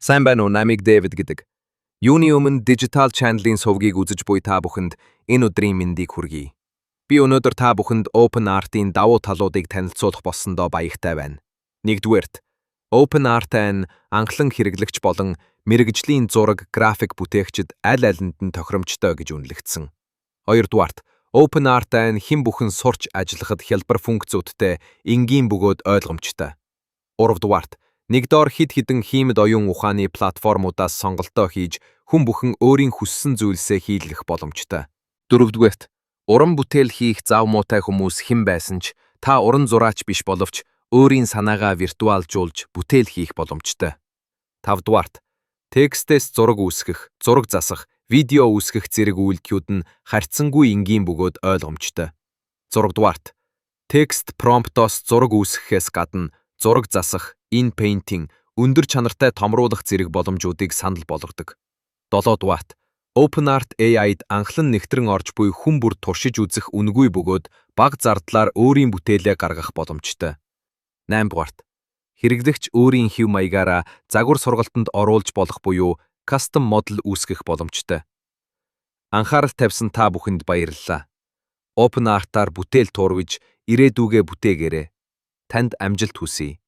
Сайн байна уу? Намайг Дэвид гэдэг. Юуны өмнө Digital Channel-ийн сувгийг үзэж буй та бүхэнд энэ өдрийн мэндийг хүргэе. Би өнөөдөр та бүхэнд OpenArt-ийн давуу талуудыг танилцуулах болсондоо баяртай байна. Нэгдүгээрт, OpenArt нь анхлан хэрэглэгч болон мэргэжлийн зураг, график бүтээгчид аль алинд нь тохиромжтой гэж үнэлэгдсэн. Хоёрдугаарт, OpenArt нь хэн бүхэн сурч ажиллахад хялбар функцүүдтэй, энгийн бөгөөд ойлгомжтой. Гуравдугаарт, нэг доор хэд хэдэн хиймэл оюун ухааны платформудаас сонголтоо хийж хүн бүхэн өөрийн хүссэн зүйлсээ хийлгэх боломжтой. Дөрөвдүгээрт, уран бүтээл хийх зав муутай хүмүүс хэн байсан ч, та уран зураач биш боловч өөрийн санаагаа виртуалжуулж бүтээл хийх боломжтой. Тавдугаарт, текстээс зураг үүсгэх, зураг засах, видео үүсгэх зэрэг үйлдэлүүд нь харьцангуй энгийн бөгөөд ойлгомжтой. Зургадугаарт, текст промптоос зураг үүсгэхээс гадна зураг засах, inpainting, өндөр чанартай томруулах зэрэг боломжуудыг санал болгодог. Долоодугаарт, OpenArt AI-д анхлан нэгтрэн орж буй хүн бүр туршиж үзэх үнэгүй бөгөөд бага зардлаар өөрийн бүтээлээ гаргах боломжтой. 8-дугаарт, хэрэглэгч өөрийн хэв маягаараа загвар сургалтанд оруулж болох буюу custom model үүсгэх боломжтой. Анхаарал тавьсан та бүхэнд баярлалаа. OpenArt-аар бүтээл туурвиж ирээдүйгээ бүтээгээрэй. Танд амжилт хүсье.